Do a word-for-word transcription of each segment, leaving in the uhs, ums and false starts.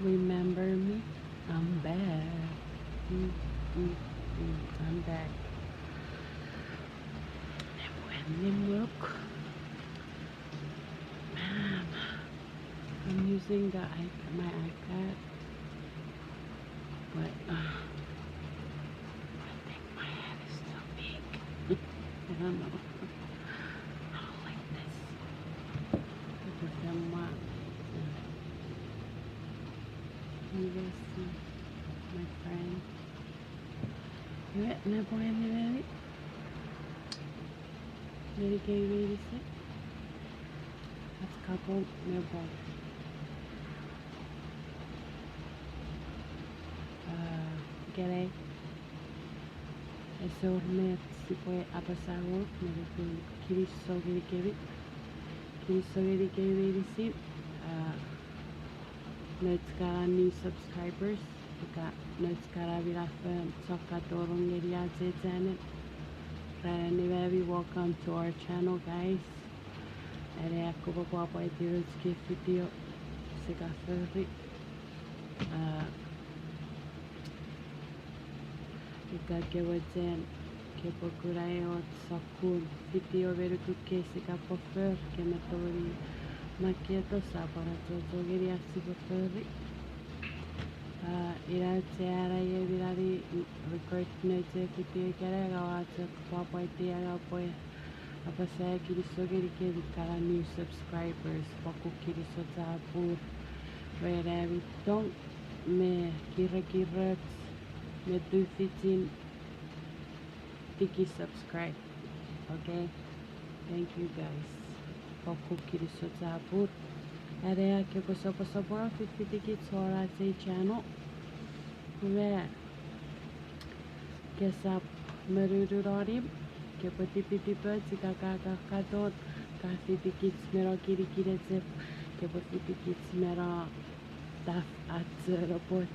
Remember me? I'm back. Mm, mm, mm, I'm back. Nemwok. Man, I'm using the iP- my iPad, but uh, I think my head is too big. I don't know. I don't like this. Because I'm uh, you guys see my friend. Iwe, ne pwan eni neni. Neni kei meinisin. Ach kapong me pwan. Ah, ikenai. Ese wor met sipwe apasa ngonuk, me nukun kinisou ngenikemi. Kinisou ngenikemi meinisin. Ah, nouch kana new subscribers, ika nouch kana mi fen sokkatonong ngeni ach ei channel. Ran annim ami, welcome to our channel, guys. Ane akkom pwapwaiti nouch kei video sia kan fori. Ah, ika ke mochen, ke pwe kuna ew och sokkun video me nukun kei sia kan pwan fori, ke mi tongeni makkei to sa pwan achocho ngeni ach sipwe fori. Ah, ina auchean ai ami nani record nouch ei video ikenai, ngang ua chok pwapwaiti ngang ua pwe apasa kinisou ngenikemi kana new subscribers, pwan kuk kinisou chapur ren ami tong me kirekiroch me tufichin tiki subscribe. Okay? Thank you guys. Pwan kuk kinisou chapur. Ane ika kopwe soposopono fifitikich won ach ei channel. Iwe, kesap monunu non imw, kepwe tipitipoch ika ka, ka katon, ka fitikich me no kinikinachep, kepwe fitikich me no taf ach report,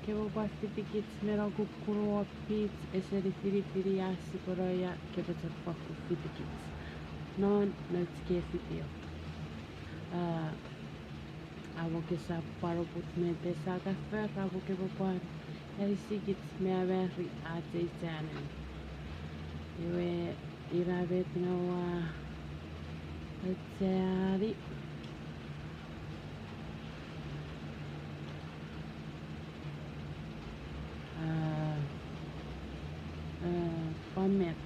kepwe pwan fitikich me no kukkun wor pich ese nifinifin ia sipwe no ia, kepwe chok pwan kuk fitikich non nouch kei video. Ah, amo kesap pwan oput met sia kan fori, amo kepwe pwan anisikich me amari ach ei channel. Iwe, ina met ngang ua aucheani. Ah, ah, pwan met,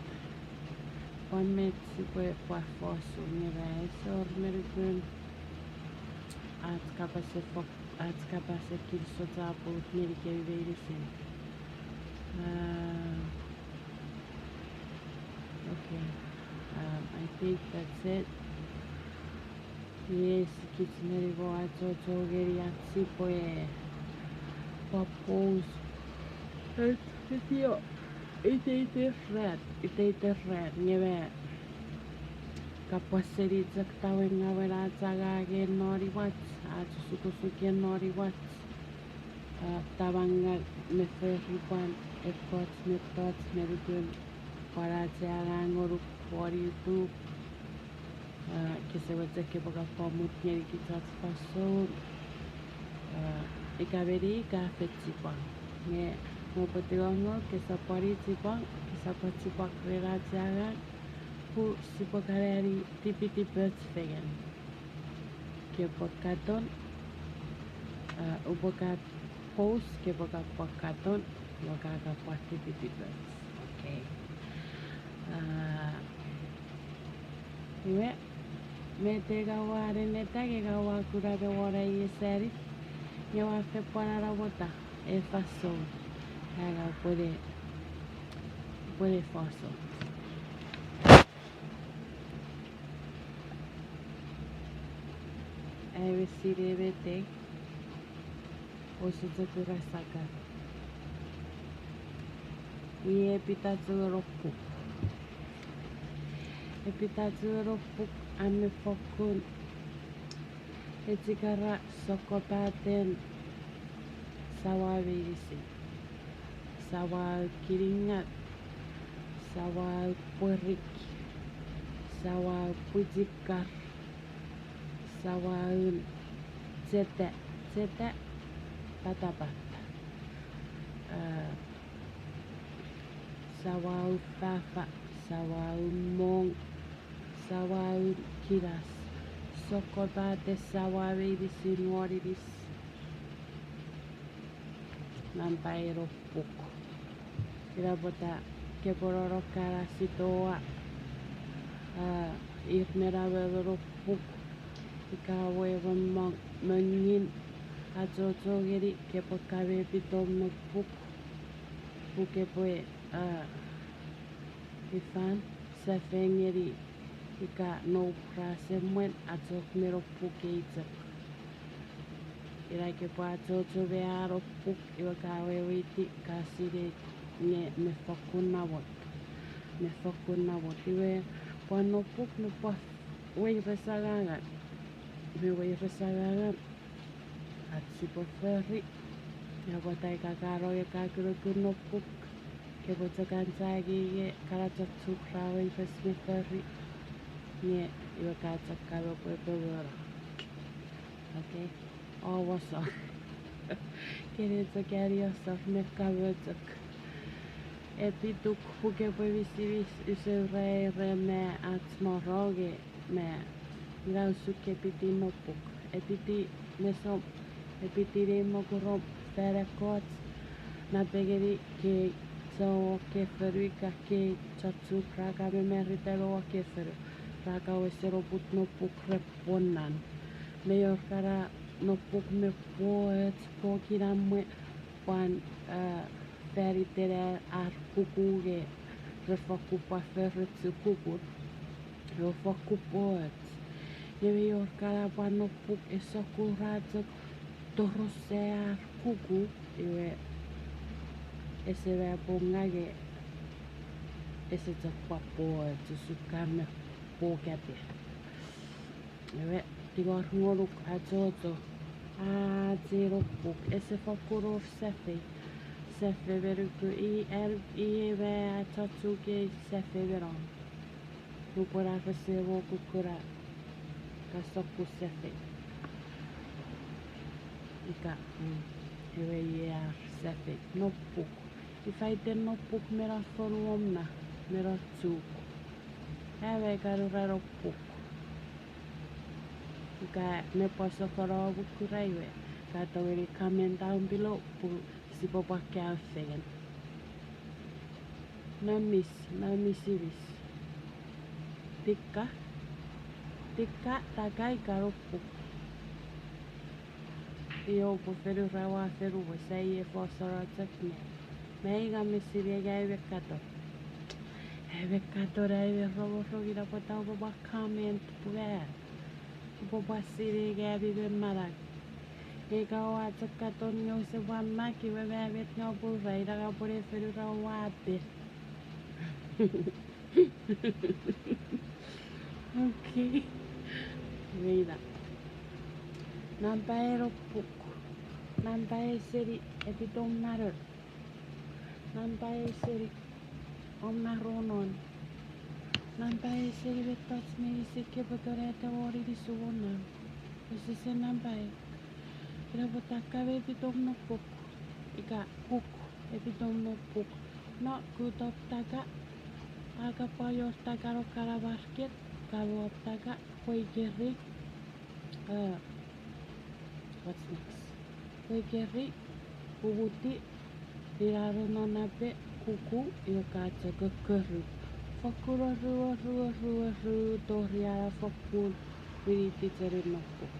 pwan met sipwe pwan fosun, nge ese wor me nukun ach kapas, ach kapas kinisou chapur ngenikemi meinisin. Ah, okay. Um, I think that's it. Iei sikich neni mo achocho ngeni ach sipwe pwan post ach video iteiten ran, iteiten ran, nge me kapwa seni chok tawe ngawen ach angang non imwach, ach osukosuken non imwach, ah, tamangang me fori pwan ekkoch mettoch me nukun pwan ach angang ngonuk won YouTube. Ah, kese mochen kepwe kan pwan mut ngeni kich ach fansoun, ah, ika meni ika fen chipwang. Nge, nge pwe tingor nge kesap pwan chipwang, kesap pwan chipwang ren ach angang, pun sipwe kan ani tipitipoch fengen. Kepwe katon, ah, upwe kan post, kepwe kan pwan katon, iwe ka kan pwan tipitipoch. Okay. Ah, iwe, met ngang ua neneta nge ngang ua kuna me won ai sani, nge ua fen pwan anamota ei fansoun, ngang ua pwene, pwene fansoun. Ai we sinei met ei, ouse chok ura saka. Iei epitachun opuk. Epitachun opuk a mi fokkun echikara sokkopaten samau meinisin. Samau kiningat, samau pwerik, samau pwichikar, samaun cheta, cheta, patapat. A, sawau fafa, sawau mong, sawau kinas, sokkopat sawa meinisin won inis. Nampa eno puk. Ina pwata kepwe nonno kana sitoa, a, ir mi namweno puk. Ika we mong, mongin achocho ngeni kepwe kamepitom non puk. Puk epwe, a, ifan, sefengeni ika noum ra semwen a chok me non puk ei chok. Ina kepwe achocho me a non puk iwe ka weweiti ka sinei nge me fokkun namot. Me fokkun namot. Iwe pwan non puk me pwan weires angangan. Me weires angangan ach sipwe fori. Ina pwata ika ka rong e ka kunokun non puk, kepwe chok anchangei nge kana chok Chuuk ra weires me fori. Nge iwe ka chok kamo pwe epwe wor. Okay. Owo sor. Kene chok ani asor me kamo chok. Epituk puk epwe wisiwis usun ren me ach moroge me ina usun ke epiti non puk. Epiti mesom, epiti nei mokurom, fan ekkoch, napengeni kei chon wor kefonu ika kei chon Chuuk ra kan mamarita me wor kefonu, ra kan wesen oput non puk repwe pwonnan. Me wor kana non puk me pwoch pwe kinamwe pwan, a, faniten ar kuku nge re fokkun pwan fori chok kukun. Re fokkun pwoch. Nge me wor kana pwan non puk e sokkun ra chok torose ar kuku, iwe ese mwo pwonga nge ese chok pwan pwoch, usun ka me pwokate. Ewe, tingor ngonuk achocho. Ach ei non puk ese fokkun wor safei. Safei me nuku i, an, i ewe achocho kei safei me nom. Nupwen a rese mwo kukkuna ka sokkun safei. Ika, mm, ewe iei ar safei. Non puk. Ifa iten non puk me non fonuom na, me non Chuuk? Awe, ka nura non puk. Ika me pwan sokkono pwe kura iwe, ka tongeni comment down below pun sipwe pwan kaeo fengen. Namis, namisimis. Tikka, tikka, takai, ka non puk. Io pwe fonu ra ua fonu we sai e fos oro chok me. Me inga me sinei nge ai me katon. Ai me katon ai me rongorong ina pwata upwe pwan comment pwe ma. Upwe pwan sinei nge ami me manau. Nge ika oua chok katon nge use pwan mak iwe ma met nge upwe ura ina nge pwe ne fonu ra ua pet. Okay. Iwe ina. Nampa eno puk. Nampa eseni epitom nanon. Nampa eseni om naronon. Nampa eseni mettoch meinisin kepwe tonete won inisumon na. Esese nampa e. Ina pwata ka me epitom non puk. Ika kuk, epitom non puk. No kutop taka. Aka pwan wor taka non kana market. Ka me wor taka, pwe ikeri. A, what's next? Pwe ikeri, pumuti, ina ren non nape, kuku, iwe ka chok kokkoru. Fokkun oru, oru, oru, oru, tori ena fokkun winiti cheni non puk.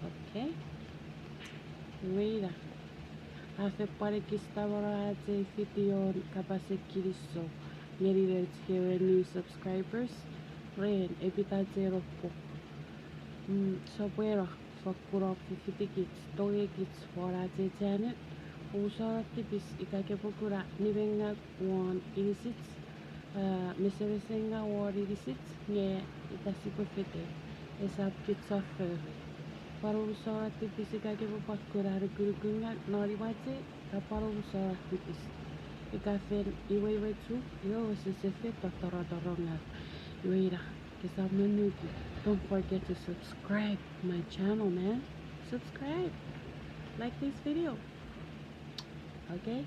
Okay. Iwe ina. A fen pwan ekis tamono ach ei video kapasen kinisou ngeni nouch kewe new subscribers ren epitach ei non puk. Mm, sopweno, fokkun om fifitikich, tongekich won ach ei channel, omusano tipis ika kepwe kuna nimengau won inisich, a, mesemesen ngau won inisich nge ita sipwe fetei, esap kich sofori. Pwan omusano tipis ika kepwe pwan kuna nukunukungau non imwach ei, ka pwan omusano tipis. Ika fen iweiwe Chuuk, iwe wesewesen fen totorotoro ngau. Iwe ina, kesap monuki. Don't forget to subscribe my channel, man. Subscribe. like this video. Okay?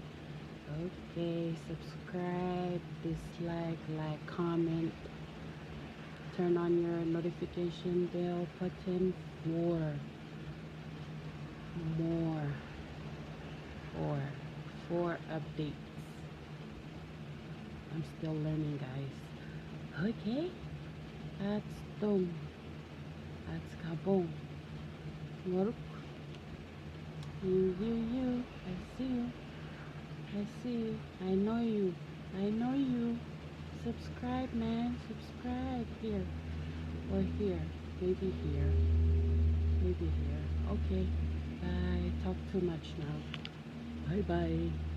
Okay, subscribe, dislike, like, comment. Turn on your notification bell button for more or for updates. I'm still learning, guys. Okay, ach tong, ach kapong. Ngonuk. You, you, you. I see you. I see you. I know you. I know you. Subscribe, man. Subscribe here. Or here. Maybe here. Maybe here. Okay. Bye. Talk too much now. Bye bye.